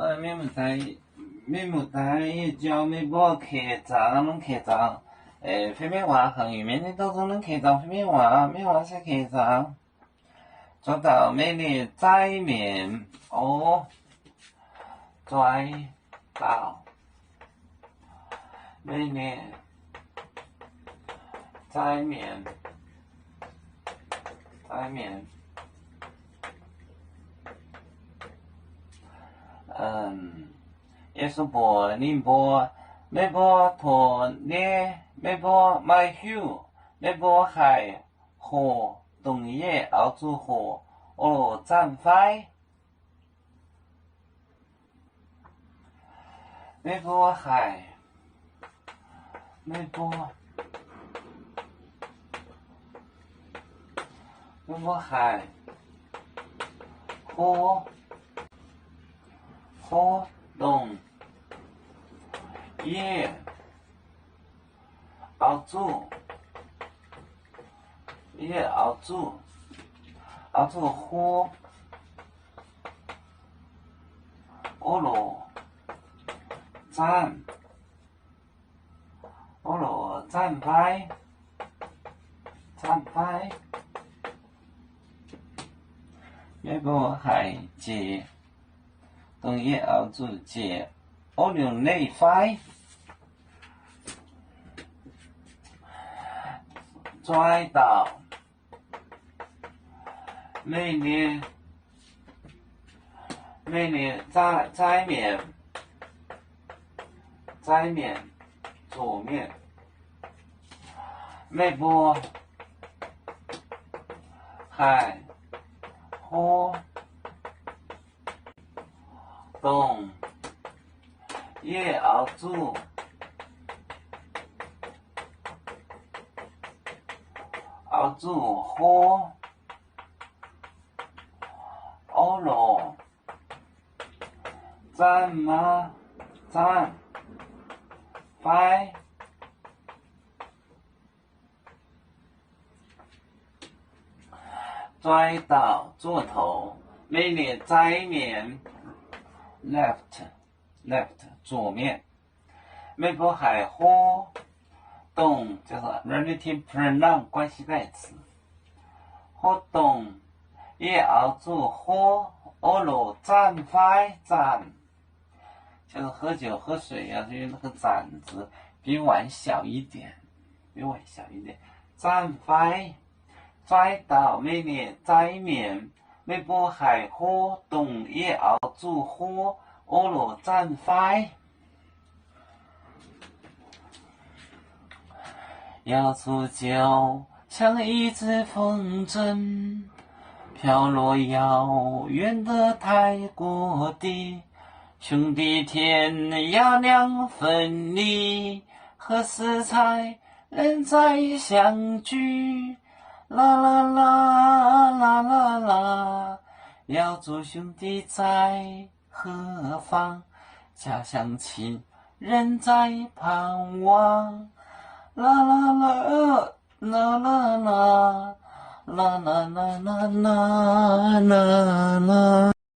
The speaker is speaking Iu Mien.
Mienh muoz-doic, mienh muoz-doic, yie jauv meih mbuo keix zaangc, norm keix zaangc, fai mienh waac, haaix nyungc mienh ninh dongh zuqc norm keix zaangc fai mienh waac, mienh waac se keix zaangc. Zuov dauh mienh ninh zaiv mienc, o, zuov dauh mienh ninh zaiv mienc, zaiv mienc. Yesu mbuox ninh mbuo, meih mbuo tov nyei, meih mbuo maaih hiuv, meih mbuo haih hoqc dongh yie oix zuqc hoqc o loc zanc fai? Meih mbuo haih, meih mbuo, meih mbuo haih hoqc, hoqc dongh yie oix zuqc, yie oix zuqc, oix zuqc hoqc o loc zanc, o loc zanc fai? Zanc fai? Meih mbuo haih jiex dongh yie oix zuqc jiex o liuc neih fai? Zuov dauh mienh ninh, mienh ninh zaiv mienc, zaiv mienc, zuqc mienc. Meih mbuo haih hoqc dongh yie oix zuqc, oix zuqc hoqc o loc zanc maa, zanc fai? Zuov dauh zuov taux mienh ninh zaiv mienc, left, left, zuqc mienc. Meih mbuo haih hoqc dongh relative pronoun 关系代词, hoqc dongh yie oix zuqc hoqc o loc zanc fai? Zanc 就是喝酒、喝水啊，因为那个盏子比碗小一点，比碗小一点。Zanc fai? Zuov dauh mienh ninh zaiv mienc, meih mbuo haih hoqc dongh yie oix zuqc hoqc o loc zanc fai? 要煮酒，像一只风筝，飘落遥远的太古地。兄弟，天要亮分你，何时才能再相聚？啦啦啦，啦啦啦，瑶族兄弟在何方？家乡亲人在盼望。啦啦啦，啦啦啦，啦啦啦，啦啦啦。